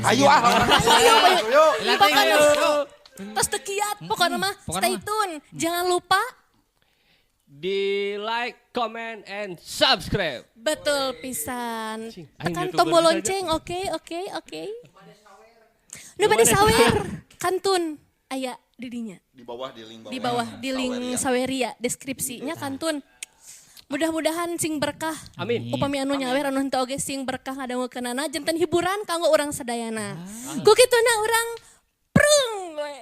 Ayo ah. Ayo, Ayo. Pokoknya tos teu kiat, pokoknya mah stay tune. Jangan lupa di like, comment, and subscribe. Betul pisan. Cing, aing Tekan YouTuber tombol bisa aja. lonceng, oke. Nu bade sawer, kantun aya di dinya. Di bawah di link bawah. Di bawah di link Saweria deskripsinya kantun. Mudah-mudahan sing berkah. Amin. Upami anu nyawer anu henteu oge sing berkah ngadangukeunana janten hiburan kanggo urang sadayana. Ku kituna urang prung we.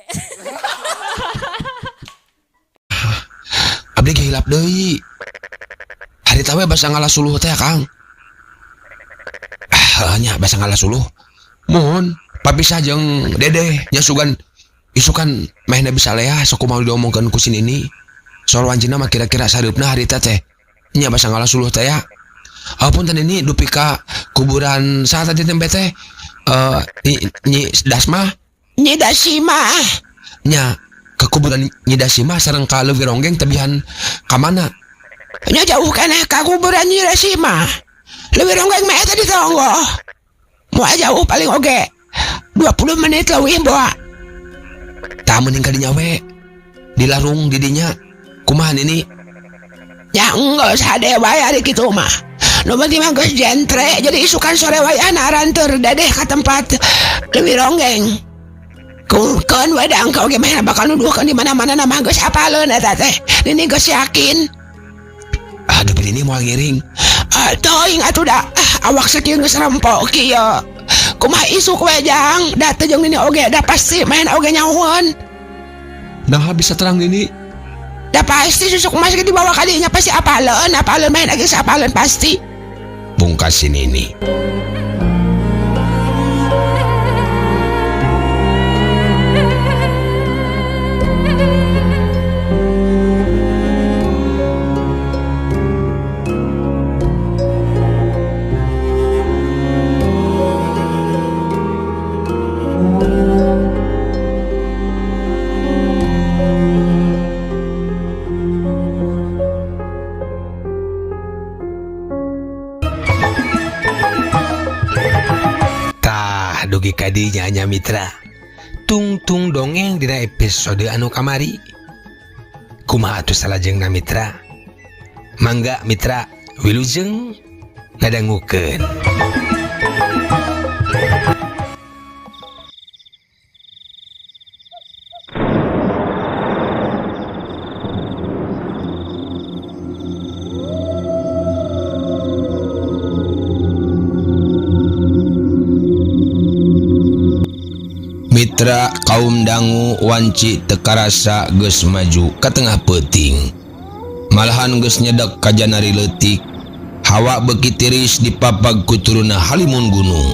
Abdi ge hilap deui. Harita we basa ngalah suluh teh Kang. Ah, nya basa ngalah suluh. Mohon papisah jeung Dedeh nya sugan isukan mehna bisa leah sok kumaha diomongkeun ku si Nini. Soal wancina mah kira-kira sareupna harita teh. Nya basa ngalah suluh teh ya. Apunten ini dupi ka kuburan saha tadi tempe teh? Nyi Dasmah? Nyi Dasimah. Nya ke kuburan Nyi Dasimah sareng ka Leuwi Ronggeng tebihan ka mana? Nya jauh keneh ka kuburan Nyi Dasimah. Leuwi Ronggeng mah eta di tonggoh. Moal jauh paling oge 20 menit leuwih boa. Tah mending ka dinya we. Di larung di dinya. Kumaha Nini? Ya enggeus hade wae ari kitu mah. Nu penting mah geus jentre jadi isukan sore wayahna aranteur dedeh ka tempat Leuwi Ronggeng. Keun we da engke oge mah bakal nuduhkeun di mana-mana na mah geus apaleun eta teh. Nini geus yakin. Aduh Nini moal ngiring. Teuing atuh da awak sakieu geus rempok kieu. Kumaha isuk we jang, da teu jeung Nini oge da pasti main oge nyahoan. Nah bisa terang Nini. Da pasti susuk emas ge dibawa ka dinya pasti apaleun, apaleun main geus apaleun pasti. Bungkas si Nini. Tah dugi ka dinya nya mitra. Tungtung dongeng dina episode anu kamari. Kumaha atuh salajengna mitra? Mangga mitra wilujeng ngadangukeun. Mitra kaum dangu wanci tekarasa geus maju ka tengah peuting. Malahan geus nyedek ka janari leutik. Hawa beuki tiris dipapag ku turunna halimun gunung.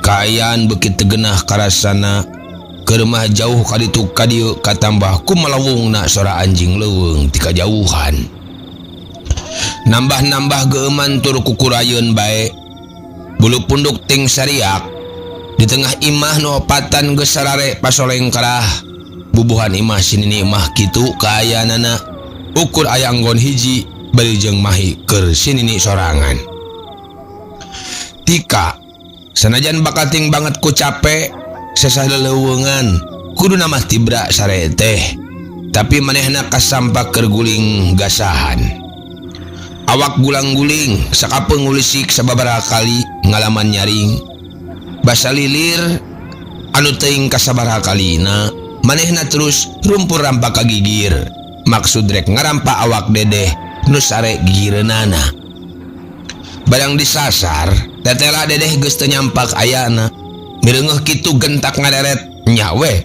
Kaayaan beuki tegenah karasana. Keur mah jauh ka ditu ka dieu katambah ku malawungna sora anjing leuweung ti kajauhan. Nambah-nambah geueuman tur kukurayeun bae. Bulu punduk ting sariak. Di tengah imah nu opatan geus sarare pasoleng karah. Bubuhan imah si Nini mah kitu kaayaanana. Ukur aya anggon hiji bari jeung mahi keur si Nini sorangan. Tika sanajan bakating banget ku cape sesah leleuweungan kudu namah tibra sare teh. Tapi manehna kasampak keur guling gasahan. Awak gulang-guling sakapeung ngulisik sababaraha kali ngalaman nyaring. Basa lilir anu teuing kasabaraha kalina manehna terus rumpur rampak ka gigir. Maksud rek ngarampa awak dedeh nu sare gigireunana. Barang disasar tetela dedeh geus teu nyampak ayana. Mireungeuh kitu gentak ngaderet nya we.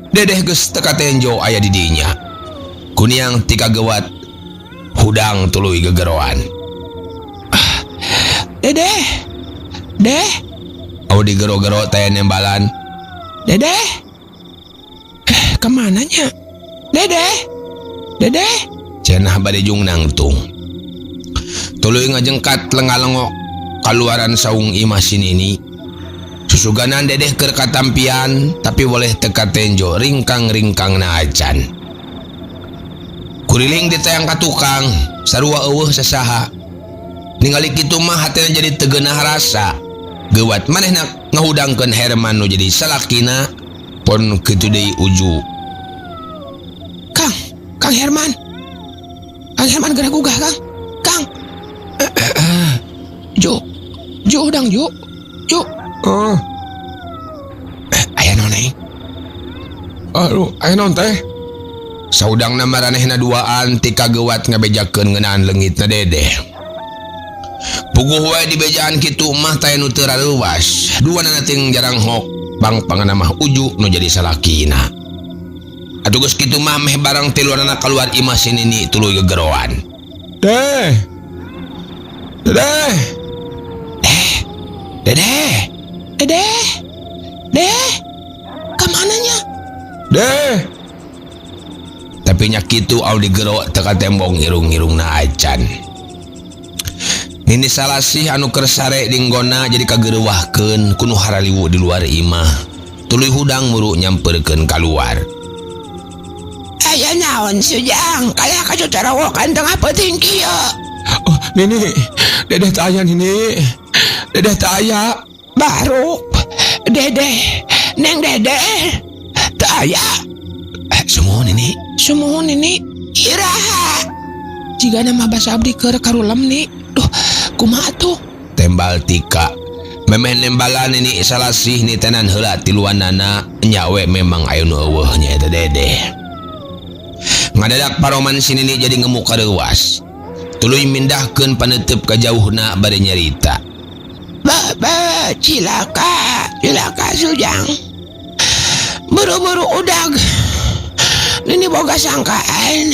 Dedeh geus teu katenjo aya di dinya. Kuniang tika gewat hudang tuluy gegeroan. Ah, dedeh. Deh. Au digero-gero teh nembalan. Dedeh. Kemananya? Dedeh. Dedeh. Cenah bade jung nangtung. Tuluy ngajengkat lenga-lengok kaluaran saung imah si Nini. Susuganan dedeh keur katampian tapi boleh teka tenjo ringkang-ringkang na acan. Kuriling ditayang ka tukang, sarua eueuh sasaha. Ningali kitu mah hatena jadi tegenah rasa. Geuwat manehna ngahudangkeun Herman nu jadi salakina pon kitu deui Uju. Kang, Kang Herman. Kang Herman geura gugah, Kang. Kang. Jo. Jo udang Jo. Jo. Oh, Aya naon aing? aduh, aya naon teh? Saudangna maranehna duaan ti kageuwat ngabejakeun ngeunaan leungitna Dedeh. Puguh wae di bejaan kitu mah taya nu teu rareuwas. Duanana ting jarang hok, pangpangana mah Uju nu jadi salakina. Atuh geus kitu mah meh barang tiluanana kaluar imah si Nini tuluy gegeroan. Deh. Dedeh. Deh. Dedeh. Dedeh. Deh. Ka mana nya? Deh. Tapi nya kitu au digero teu katembong irung-irungna acan. Nini Salasih anu keur sare dinggona jadi kagereuwahkeun ku nu haraliwu di luar imah. Tuluy hudang muru nyamperkeun kaluar. Aya naon Sujang? Kalah ka carawokan tengah peuting kieu. Oh, Nini, Dedeh teu aya Nini. Dedeh teu aya. Baru Dedeh, Neng Dedeh teu aya. Sumuhun Nini, sumuhun Nini. Iraha. Jigana mah basa abdi keur karulem ni. Duh, kumaha tuh? Tembal tika. Memeh nembalan Nini Salasih ni tenan heula tiluanana nyawe memang aya nu eueuh nya eta Dedeh. Ngadadak paroman si Nini jadi ngemuk kareuwas. Tuluy mindahkeun paneuteub ka jauhna bari nyarita. Ba cilaka, cilaka Sujang. Buru-buru udag. Nini boga sangkaan.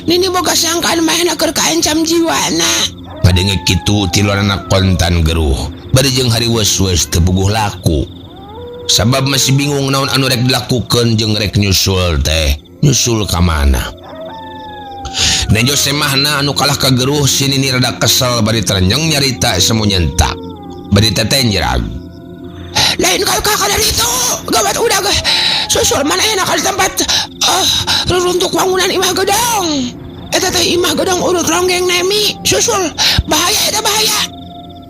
Nini boga sangkaan manehna keur kaancam jiwana. Ngadenge kitu tiluanana kontan geruh. Bari jeung hariweus-weus teu puguh laku. Sabab masih bingung naon anu rek dilakukeun jeung rek nyusul teh. Nyusul ka mana? Nejo semahna anu kalah kageruh si Nini rada kesel bari terenyeng nyarita semu nyentak. Bari tetenjerag. Lain kalau kakak dari itu gawat udah ge susul manehna ka tempat reruntuk bangunan imah gedong. Eta teh imah gedong urut ronggeng nemi susul bahaya eta bahaya.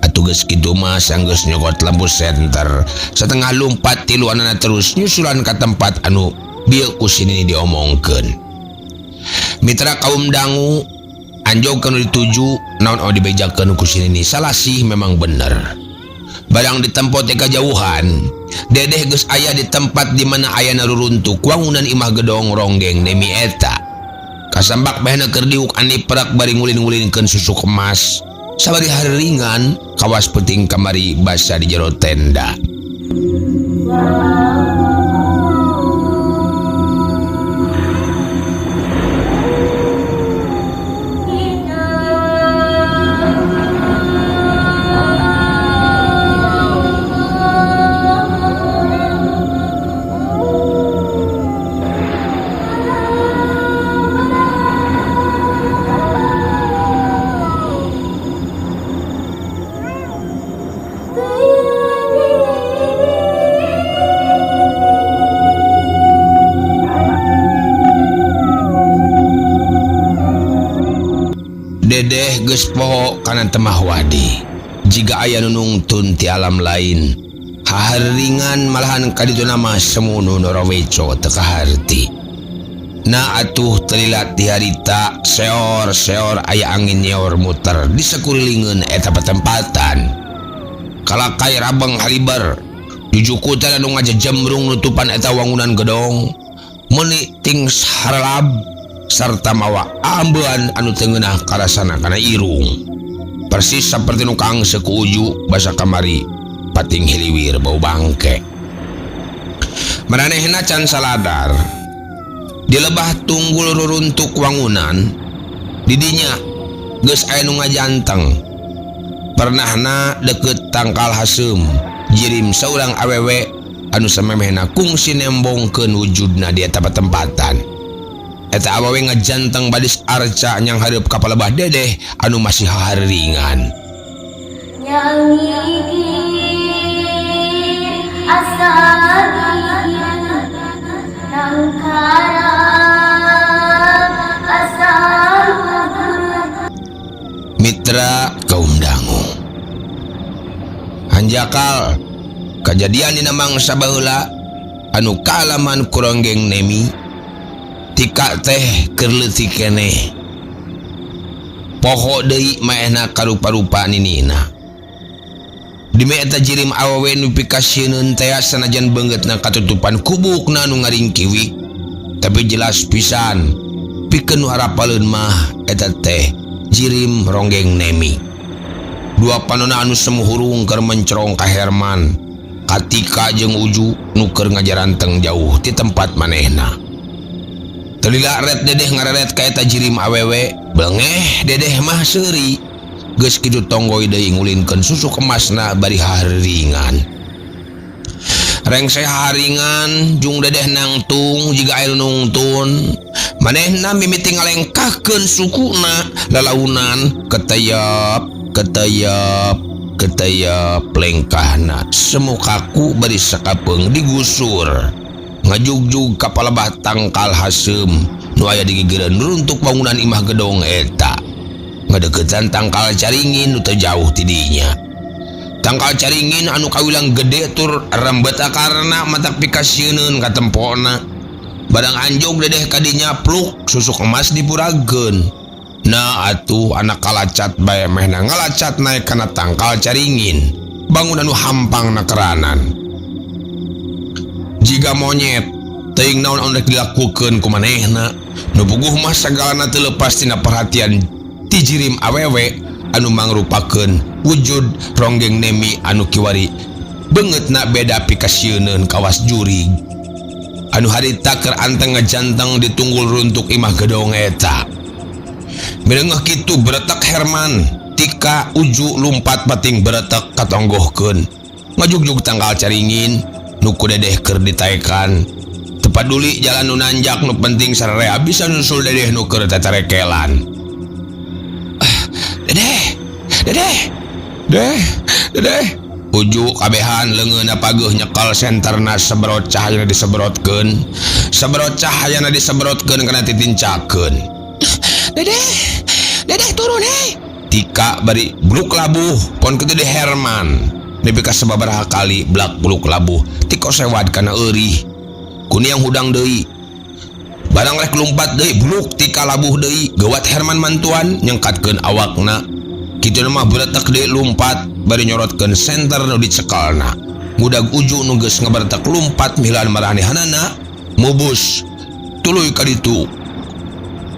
Atuh geus kitu mah sanggeus nyokot lampu senter setengah lumpat tiluanana terus nyusulan ka tempat anu bieu ku si Nini diomongkeun. Mitra kaum dangu anjog kanu dituju naon anu dibejakeun ku si Nini Salasih memang bener. Barang di tempat kajauhan, Dedeh geus aya di tempat di mana ayana ruruntuk wangunan imah gedong ronggeng nemi eta. Kasambak behna keur diuk ani perak bari ngulin-ngulinkeun susu kemas. Sabari hari ringan kawas peuting kamari basa di jero tenda. Dedeh geus poho kana temah wadi. Jiga aya nu nungtun ti alam lain. Haharingan malahan kadituna mah semu nu noroweco teu kaharti. Na atuh telilat di harita seor-seor aya angin nyeor muter di sakulilingeun eta patempatan. Kalakai rabeng haliber jujukutan anu ngajejemrung nutupan eta wangunan gedong meuni ting harelab sarta mawa ambean anu teu ngeunah karasana kana irung. Persis saperti nu kangse ku Uju basa kamari pating hiliwir bau bangke. Maranehna can saladar. Di lebah tunggul ruruntuk wangunan didinya geus aya nu ngajanteng. Pernahna deket tangkal haseum jirim saurang awewe anu samemehna kungsi nembongkeun wujudna di eta patempatan. Eta awewe ngajanteng badis arca nyang hareup ka palebah Dedeh anu masih haharingan. Mitra kaum dangu. Hanjakal kajadian dina mangsa baheula anu kaalaman ku Ronggeng Nemi. Tika teh keur leutik keneh. Poho deui maehna karupa-rupa ninina. Dime eta jirim awewe nu pikasieun teh sanajan beungeutna katutupan kubukna nu ngaringkiwi, tapi jelas pisan pikeun nu harapaleun mah eta teh jirim Ronggeng Nemi. Dua panona anu semu hurung keur mencerong ka Herman, Katika jeung Uju nu keur ngajaranteng jauh ti tempat manehna. Telila ret dedeh ngareret ka eta jirim awewe, belengeh dedeh mah seuri. Geus kitu tonggoy deui ngulinkeun susuk emasna bari haringan. Rengse haringan jung dedeh nangtung jiga air nungtun. Manehna mimiti ngalengkahkeun sukuna lalaunan keteyep keteyep keteyep lengkahna semu kaku bari sakapeung digusur. Ngajugjug ka palebah tangkal haseum nu aya di gigireun runtuk bangunan imah gedong eta. Ngadeukeutan tangkal caringin nu teu jauh ti dinya. Tangkal caringin anu kawilang gede tur rembet akarna matak pikasieun ka tempona. Barang anjog dedeh kadinya pluk susuk emas dipuragkeun. Nah atuh anak kalacat bae mehna ngalacat naek kana tangkal caringin. Bangunan nu hampang na keranan. Jiga monyet teuing naon anu rek dilakukeun ku manehna. Nu puguh mah sagalana teu lepas tina perhatian ti jirim awewe anu mangrupakeun wujud Ronggeng Nemi anu kiwari beungeutna beda pikasieuneun kawas jurig. Anu harita keur anteng ngajanteng ditunggul runtuk imah gedong eta. Mirengeuh kitu beretek Herman, Tika Uju lumpat pating beretek katonggohkeun. Ngajugjug tangkal caringin nu ku dedeh keur ditaekan. Teu paduli jalan nu nanjak nu penting sararea bisa nyusul dedeh nu keur tatarekelan. Dedeh, dedeh, deh, dedeh. Uju kabehan leungeunna pageuh nyekel senterna seberot cahayana disebrotkeun. Seberot cahayana disebrotkeun kana titincakeun. Dedeh, dedeh turun hei. Tika bari bluk labuh pon kitu di Herman. Nepi ka sababaraha kali blak bluk labuh tiko sewad kana eurih. Kuniang hudang deui. Barang rek lumpat deui bluk tika labuh deui. Geuwat Herman mantuan nyengkatkeun awakna. Kitu mah beretek deui lumpat bari nyorotkeun senter nu dicekelna. Ngudag Uju nu geus ngaberetek lumpat milan maranehanana mubus tuluy ka ditu.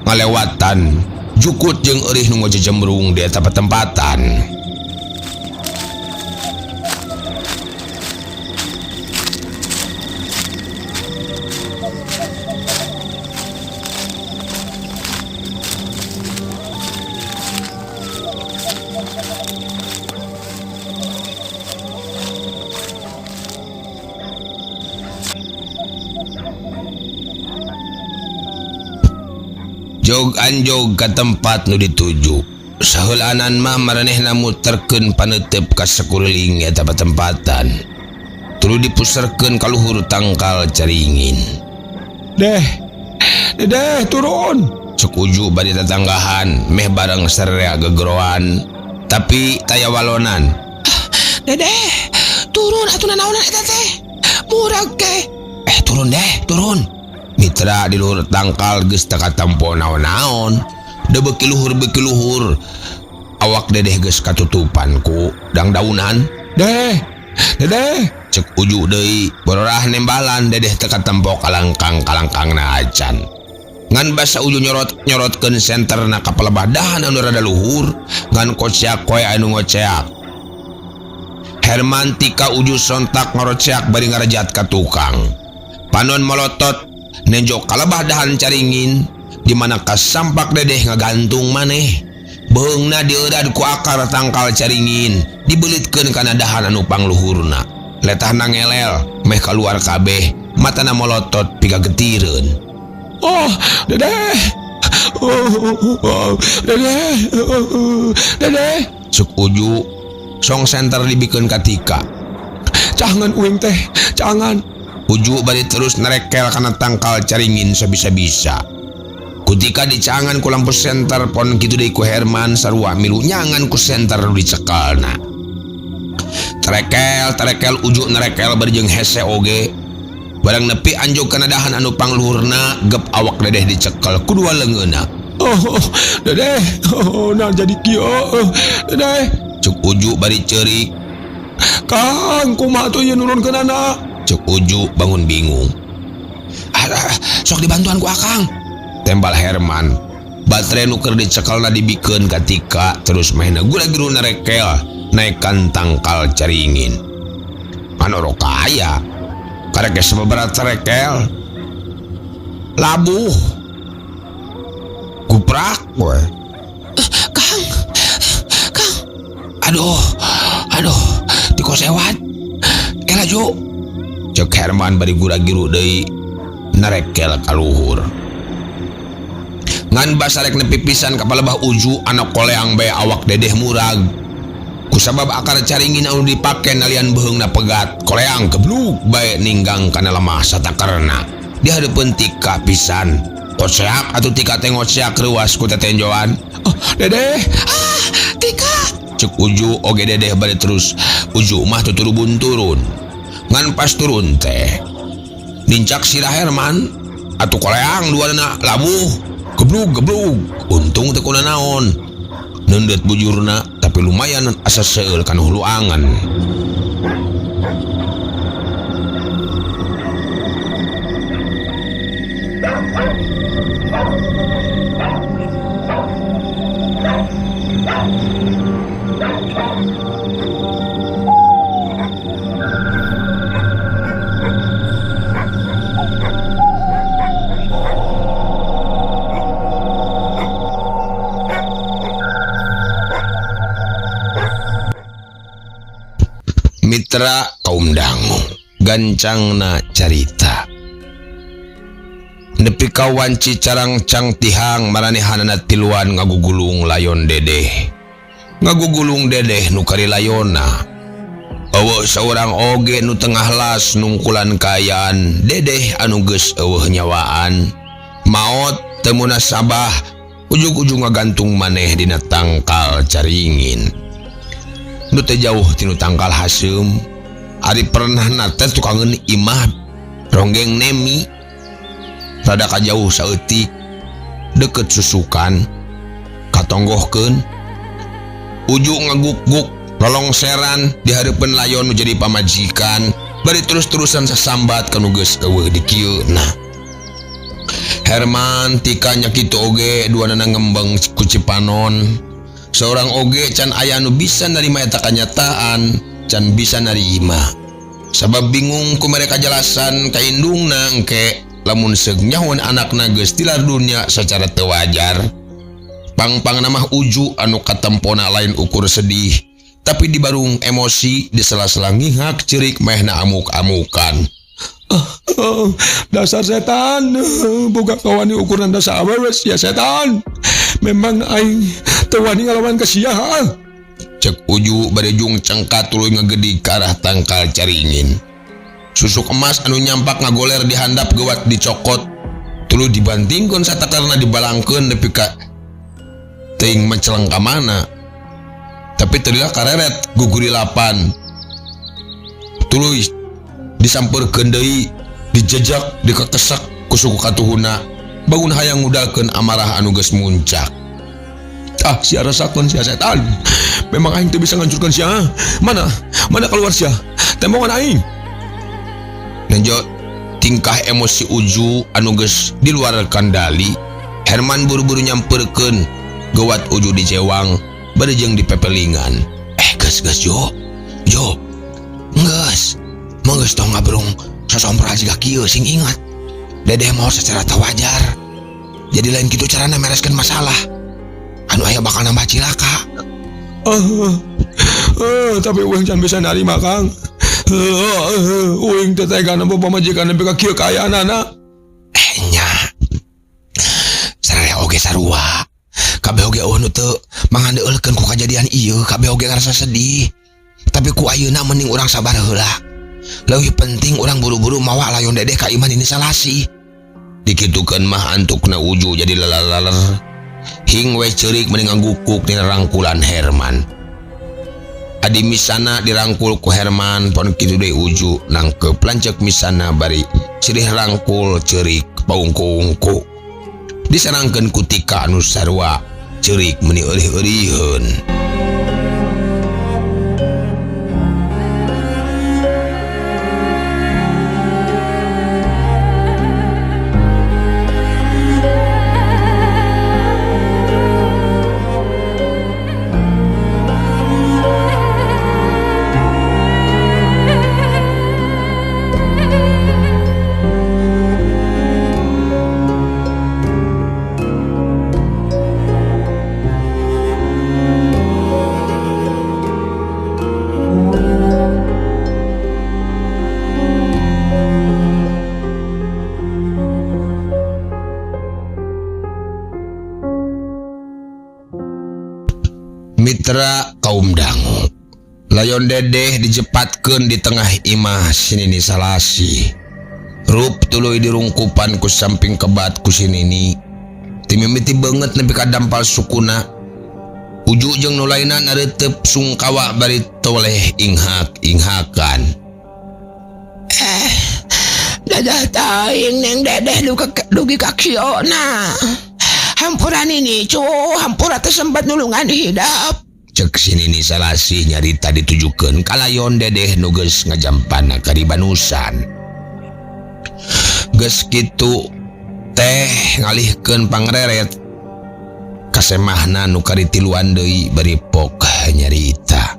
Ngalewatan jukut jeung eurih nu ngajejemrung di eta patempatan. Jog anjog ka tempat nu dituju. Saheulanan mah maranehna muterkeun paneuteub ka sakuliling eta patempatan. Tuluy dipuserkeun ka luhur tangkal caringin. Deh, dedeh turun. Cek Uju bari tatanggahan meh bareng sararea gegeroan. Tapi taya walonan. Dedeh, turun atuh nanaonan eta teh. Murag teh. Turun deh, turun. Mitra di luhur tangkal geus teu katempo naon-naon. Deu beuki luhur beuki luhur. Awak dedeh geus katutupan ku dangdaunan. Deh, dedeh, cek Uju deui. Bororah nembalan dedeh teu katempo kalangkang-kalangkangna acan. Ngan basa Uju nyorot-nyorotkeun senterna ka palebah dahan anu rada luhur, ngan koceak koe anu ngoceak. Herman Tika Uju sontak ngoroceak bari ngarejat ka tukang. Panon molotot nenjok kalebah dahan caringin di mana kasampak dedeh ngagantung maneh. Beungna dieureud ku akar tangkal caringin dibelitkeun kana dahan anu pangluhurna. Letahna ngelel meh kaluar kabeh, matana molotot pigagetireun. Oh, dedeh. Oh, dedeh. Dedeh. Cek Uju song senter dibikeun ka Tika. Jangan uing teh, jangan. Uju bari terus nerekel kana tangkal caringin sabisa-bisa. Kutika dicangan ku lampu senter pon kitu deui ku Herman sarua milu nyangan ku senter nu dicekelna. Terekel terekel Uju nerekel bari jeung hese oge. Barang nepi anjog kana dahan anu pangluhurna gep awak Dedeh dicekel ku dua leungeunna. Oh, oh Dedeh, oh, nah jadi kieu. Oh, Dedeh, Cuk Uju bari ceurik. Kang, kumaha tuh ieu nurunkeunana? Cuk Uju bangun bingung. Ah, sok dibantuan ku Akang. Tembal Herman. Baterai nu keur dicekelna dibikeun ka Tika terus mehna gura-giru nerekel naekan tangkal caringin. Anu kaya. Karek sababaraha terekel. Labuh. Guprak we. Kang. Kang. Aduh. Aduh, dikosewat. Kela Ju. Cek Herman bari gura-giru deui nerekel ka luhur. Ngan basarek nepi pisan ka palebah Uju anak koleang bae awak Dedeh murag. Kusabab akar caringin anu dipake nalian beheungna pegat, koleang geblug bae ninggang kana lemah satakerna. Di hareupeun Tika pisan. Koseak atuh Tika teh ngoceak reuas ku tetenjoan. Oh, Dedeh. Ah, Tika. Cek Uju oge Dedeh bari terus Uju mah tuturubun turun. Ngan pas turun teh nincak sirah Herman atuh koleang duanana labuh. Geblug geblug. Untung teu kunanaon. Neundeut bujurna tapi lumayan asa seueul kana hulu angan. Mitra kaum dangu gancangna carita. Nepi ka wanci carangcang tihang maranehanana tiluan ngagugulung layon Dedeh. Ngagugulung Dedeh nu kari layonna. Eueuh saurang oge nu tengah las nungkulan kaayaan Dedeh anu geus eueuh nyawaan. Maot teu munasabah ujug-ujug ngagantung maneh dina tangkal caringin. Nu teu jauh tinu tangkal haseum. Ari pernahna teh tukangeun imah ronggeng nemi. Rada kajauh saeutik deket susukan katonggohkeun. Uju ngaguk-guk lolongseran di hareupeun layon nu jadi pamajikan bari terus-terusan sasambat ka nu geus eueuh di kieuna. Herman Tika nya kitu oge duanana ngembeng ku cipanon. Seorang oge can aya nu bisa narima eta kanyataan, can bisa narima. Sabab bingung ku mereka jelasan ka indungna engke lamun seug nyahoan anakna geus tilar dunya secara teu wajar. Pang-pangna mah Uju anu katempona lain ukur sedih, tapi dibarung emosi di sela-sela ngihak ceurik mehna amuk-amukan. Oh, dasar setan, boga kawani ukuran dasar awewe sia setan. Memang aing teu wani ngalawan ka sia. Cek Uju bari jung cengkat tuluy ngegedig ka arah tangkal caringin. Susuk emas anu nyampak ngagoler di handap gewat dicokot, tuluy dibantingkeun satakarna dibalangkeun nepi ka teuing menceleng ka mana. Tapi teu lila kareret gugurilapan. Tuluy disampeurkeun deui, dijejak, dikekesak ku suku katuhuna. Bangun hayang ngudalkeun amarah anu geus muncak. Ah, sia rasakeun sia setan. Memang aing teu bisa ngancurkeun sia. Mana? Mana keluar sia? Tembongan aing. Nejo tingkah emosi Uju anu geus di luar kandali. Herman buru-buru nyamperkeun gewat Uju dijewang bari jeung dipepelingan. Geus geus Jo. Jo. Geus. Mah geus tong ngabrung sosompra jiga kieu sing ingat. Dedeh mau secara tak wajar. Jadi lain kitu carana mereskeun masalah. Anu aya bakal nambah cilaka. Tapi uing can bisa narima Kang. Uing teh tega nempo pamajikan nepi ka kieu kaayaanana. Nya. Sararea oge sarua. Kabeh oge eueuh nu teu mangandeulkeun ku kajadian ieu, kabeh oge ngarasa sedih. Tapi ku ayeuna mending urang sabar heula. Leuwih penting urang buru-buru mawa layon Dedeh ka iman ini salasi. Dikitukeun mah antukna Uju jadi lalaler. Hing we ceurik mending nganggukuk dina rangkulan Herman. Adi misana dirangkul ku Herman pon kitu deui Uju nangkep lanceuk misana bari sirih rangkul ceurik paungku-ungku. Diserangkeun ku Tika anu sarua ceurik meuni eurih-euriheun. Mitra kaum dangu layon Dedeh dijepatkeun di tengah imah sinini Salasi. Rup tuluy dirungkupan ku samping kebat ku sinini. Timimiti beungeut nepi ka dampal sukuna. Uju jeung nu lainna nareuteup sungkawa bari toleh inghak-inghakan. Dadah teuing Neng Dedeh dugi ka kiona. Hampura nini cu, hampura teh sempat nulungan hidap. Cek sinini Salasi nyarita ditujukeun ka layon Dedeh nu geus ngajampana ka dibanusan. Geus kitu teh ngalihkeun pangreret kasemahna nu karitiluan deui bari pok nyarita.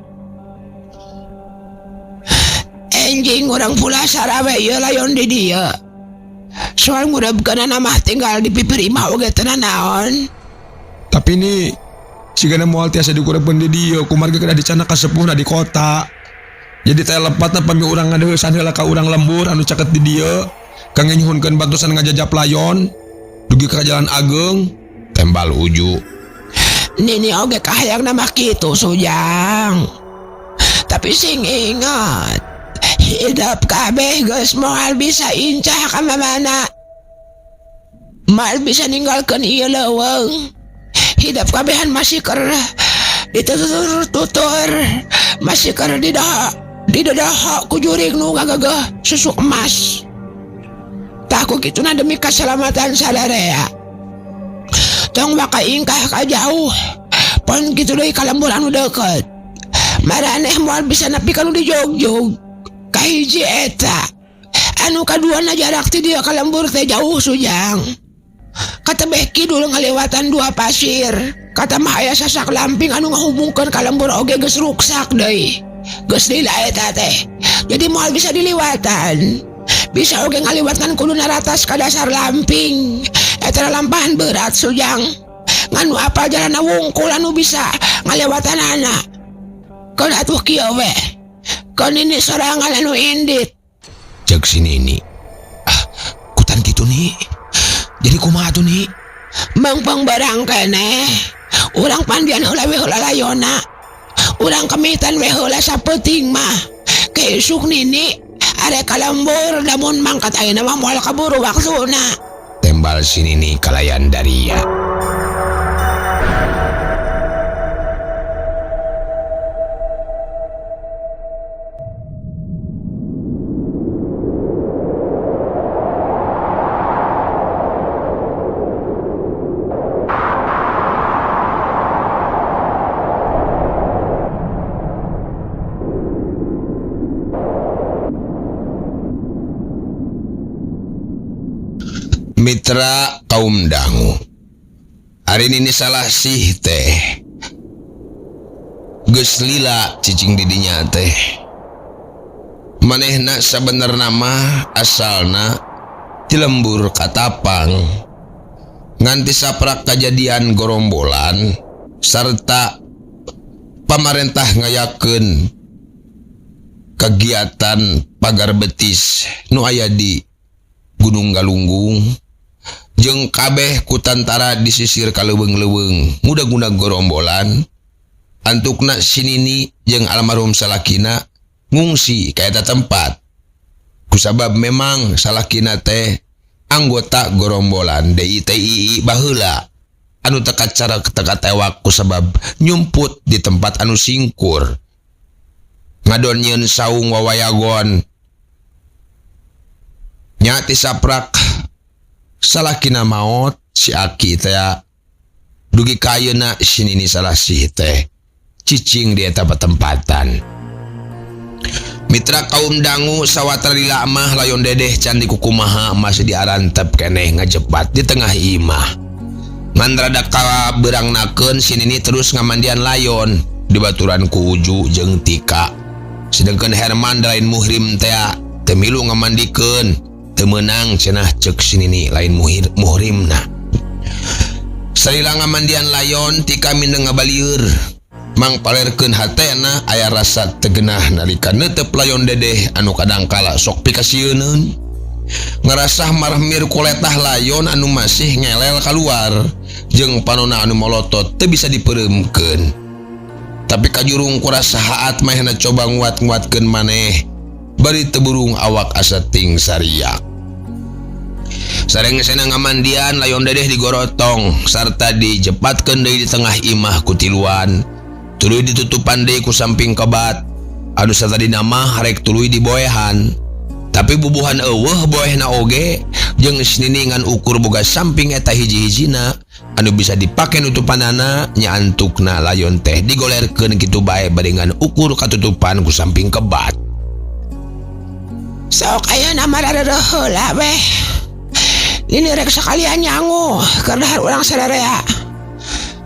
Enjing urang pulasara we ieu layon di dieu. Soal ngurebkeunana mah tinggal di pipir imah oge teu nanaon. Tapi ini sigana moal tiasa dikurebkeun di dieu kumargi kedah dicanak ka sepuhna di kota. Jadi teh lepatna pami urang ngadeuheusan heula ka urang lembur anu caket di dieu. Kangge nyuhunkeun bantosan ngajajap layon dugi ka jalan ageung tembal Uju. Nini oge kahayangna mah kitu Sujang. Tapi sing ingat, hidup kabeh geus moal bisa incah ka mamana. Moal bisa ninggalkeun ieu leuweung. Hidup kabehan masih keur ditutur-tutur, masih keur didaha ku jurig nu gagageh susu emas. Tah ku kituna demi keselamatan sadarea. Tong waka ingkah ka jauh, pon kitu deui ka lembur anu deukeut. Maraneh moal bisa nepi ka nu di Jogjog. Kahiji eta. Anu kaduana jarak ti dieu ka lembur teh jauh Sujang. Katebeh kidul ngalewatan dua pasir. Kata mah aya sasak lamping anu ngahubungkeun ka lembur oge geus ruksak deui. Geus lila eta teh. Jadi moal bisa diliwatan. Bisa oge ngaliwatan kudu naratas ka dasar lamping. Eta lampahan berat Sujang. Nganu apal jalana wungkul anu bisa ngalewatanana. Keun atuh kieu we. Keun ini sorangan anu indit. Cek si Nini. Ah, kutan kitu nih. Jadi kumaha atuh nih? Mangpang barang keneh. Urang pandian heula we heula layona. Urang kemitan we heula sapeuting mah. Keisuk Nini arek ka lembur lamun mangkat ayeuna mah moal kaburu waktuna. Tembal si Nini kalayan daria. Mitra kaum dangu. Hari ini salah sih teh. Geus lila cicing didinya teh. Manehna sabenerna mah asalna ti lembur Katapang. Nganti saprak kajadian gorombolan sarta pamarentah ngayakeun kegiatan pagar betis nu aya di Gunung Galunggung jeung kabeh ku tantara disisir ka leuweung-leuweung ngudag-ngudag gorombolan. Antukna si Nini jeung almarhum salakina ngungsi ka eta tempat kusabab memang salakina teh anggota gorombolan DITII baheula anu teka cara teka tewak kusabab nyumput di tempat anu singkur. Ngadon nyieun saung wawayagon. Nya ti saprak salakina maot si Aki teh dugi ka ayeuna si Nini Salasih teh cicing di eta patempatan. Mitra kaum dangu sawatara lila mah layon dedeh can dikukumaha masih diarantep keneh ngajepat di tengah imah. Ngan rada kabeurangnakeun si Nini terus ngamandian layon dibaturan ku Uju jeung Tika. Sedengkeun Herman da lain muhrim tea teu milu ngamandikeun teu meunang cenah ceuk si Nini lain muhir muhrimna. Salila ngamandian layon Tika mindeng ngabalieur. Mangpalerkeun hatena aya rasa teu genah nalika neuteup layon dedeh anu kadangkala sok pikasieuneun. Ngarasah marmir kuletah layon anu masih ngelel kaluar jeung panona anu molotot teu bisa dipeureumkeun. Tapi kajurung ku rasa haat manehna coba nguat-nguatkeun maneh bari teu burung awak asa ting sariak. Sarengsena ngamandian layon dedeh digorotong sarta dijepatkeun deui di tengah imah ku tiluan. Tuluy ditutupan deui ku samping kebat. Anu satadina mah rek tuluy diboehan. Tapi bubuhan eueuh boehna oge jeung si Nini ngan ukur boga samping eta hiji-hijina anu bisa dipake nutupanana nya antukna layon teh digolerkeun kitu bae bari ngan ukur katutupan ku samping kebat. Sok ayeuna mah rareureun heula weh. Nini rek sakalian nyangu keur dahar urang sararea.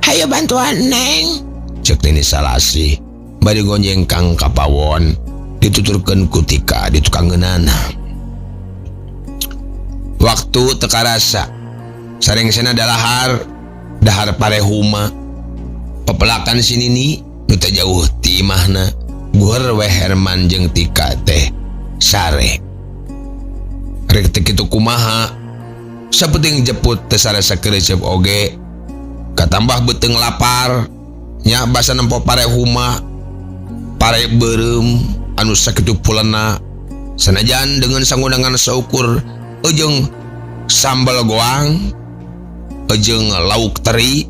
Hayu bantuan Neng. Cek Nini Salasih bari gonjeng kang kapawon dituturkeun ku Tika di tukangeunana. Waktu teu karasa sarengsena dalahar dahar parehuma pepelakan si Nini nu teu jauh ti imahna guher weh Herman jeung Tika teh sare. Rek teu kitu kumaha sapenting jeput teu sare sakerecep oge katambah beuteung lapar nya basa nempo parehuma pare beureum anu sakitu pulena sanajan dengan sangunangan saukur ejeng sambal goang ejeng lauk teri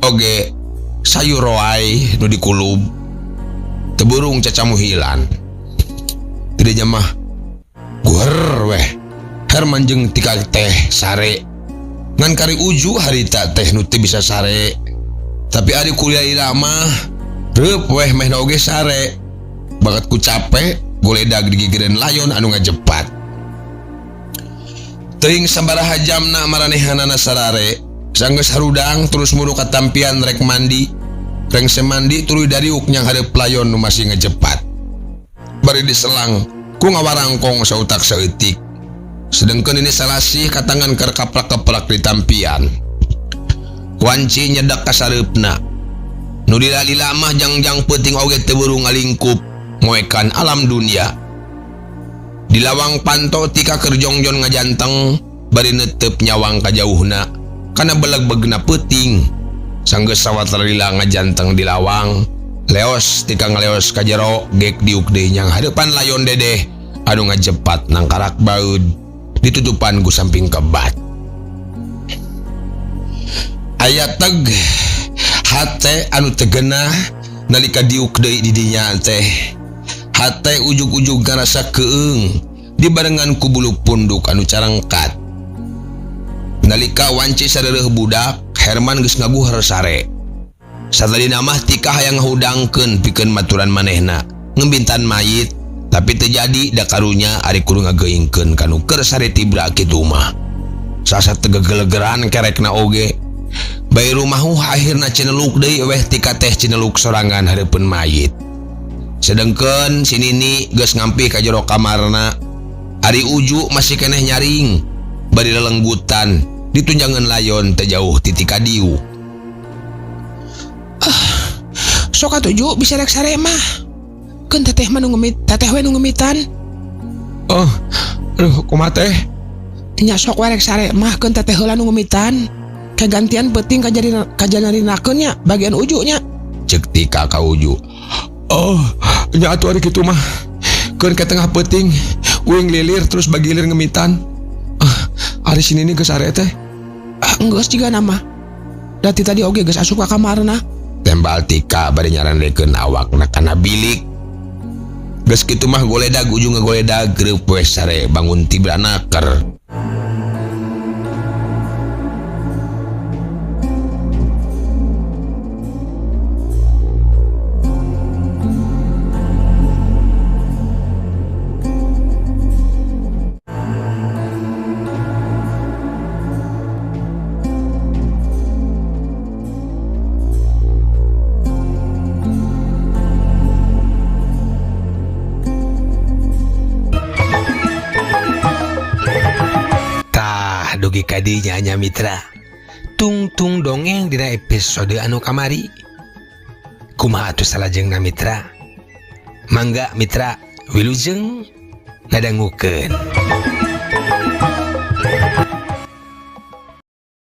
oge sayur roai nu dikulub teu burung cacamuhilan tidak jamah guher weh Herman jeung Tika teh sare ngan kari Uju harita teh nu teu bisa sare tapi ari kuliah lila mah reup weh mehna oge sare bakat ku capek goledag digigireun layon anu ngajepat. Teuing sabaraha jamna maranehanana sarare sanggeus harudang terus muru katampian rek mandi rengse mandi tuluy dariuk nyang hareup layon nu masih ngejepat bari diselang ku ngawarangkong sautak saeutik sedengkeun Nini Salasih katangan keur kaplak-keplak di tampian. Wanci nyedak ka sareupna nu lila-lila mah jangjang peuting oge teu buru ngalingkup moekan alam dunia. Di lawang panto Tika keur jongjon ngajanteng bari neuteup nyawang kajauhna kana beleg-begna peuting. Sanggeus sawatara lila ngajanteng di lawang leos Tika ngaleos ka jero gek diuk deui nyang hareupan layon dedeh anu ngajepat nangkarak baeud ditutupan ku samping kebat. Aya teg hate anu teu genah nalika diuk deui di dinya teh. Hate ujug-ujug ngarasa keung dibarengan ku bulu punduk anu carangkat. Nalika wanci sareureun budak, Herman geus ngaguher sare. Satadina mah Tika hayang ngahudangkeun pikeun maturan manehna ngebintan mayit, tapi teu jadi da karunya ari kudu ngageuingkeun kanu keur sare tibra kitu mah. Sasa teu gegelegeran kerekna oge. Bae rumahu akhirna cineluk deui weh Tika teh cineluk sorangan hareupeun mayit. Sedengkeun si Nini geus ngampih ka jero kamarna. Ari Uju masih keneh nyaring bari lelenggutan ditunjangan layon teu jauh ti Tika diuk. Sok atuh Ju bisa rek sare mah. Keun teteh mah nu ngemit, teteh we nu ngemitan. Oh, aduh kumaha teh? Nya sok we rek sare mah keun teteh heula nu ngemitan. Kagantian peuting kajanarinakeun nya bagian Uju nya. Ceuk Tika ka Uju. Oh, nya atuh ari kitu mah. Keun ka tengah peuting, uing lilir terus bagilir ngemitan. Ah, ari si Nini geus sare teh. Ah, enggeus jigana mah. Da ti tadi oge geus asup ka kamarna. Tembal Tika bari nyarandekeun awakna kana bilik. Geus kitu mah goledag ujung ngagoledag greup we sare bangun tibra naker. Tah dugi ka dinya nya mitra. Tungtung dongeng dina episode anu kamari. Kumaha atuh salajengna mitra? Mangga mitra wilujeng ngadangukeun.